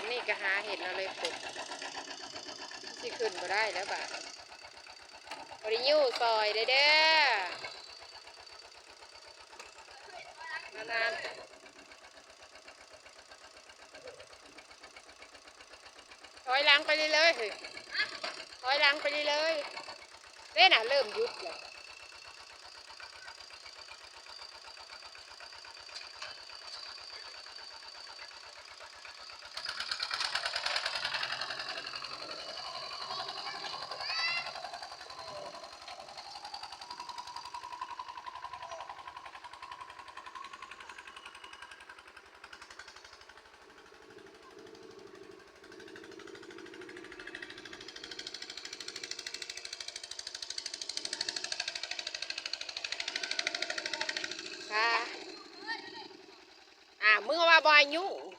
ບນີ້ກໍຫາເຫັດເອົາເລີຍພຸ້ນ ຊິຂຶ້ນບໍ່ໄດ້ແລ້ວບາດ. ບໍ່ໄດ້ຍູ້ຊ່ອຍເດີ້ ເດີ້ ມານານ ຖອຍຫຼັງໄປເລື້ອຍໆ ເຮີ້ຍ ຖອຍຫຼັງໄປເລື້ອຍໆ ເດ້ນະ ເລີ່ມຢຸດແລ້ວ. ອ່າ ອ່າ ເມື່ອວ່າບໍ່ໃຫ້ຫຍຸ້ງ.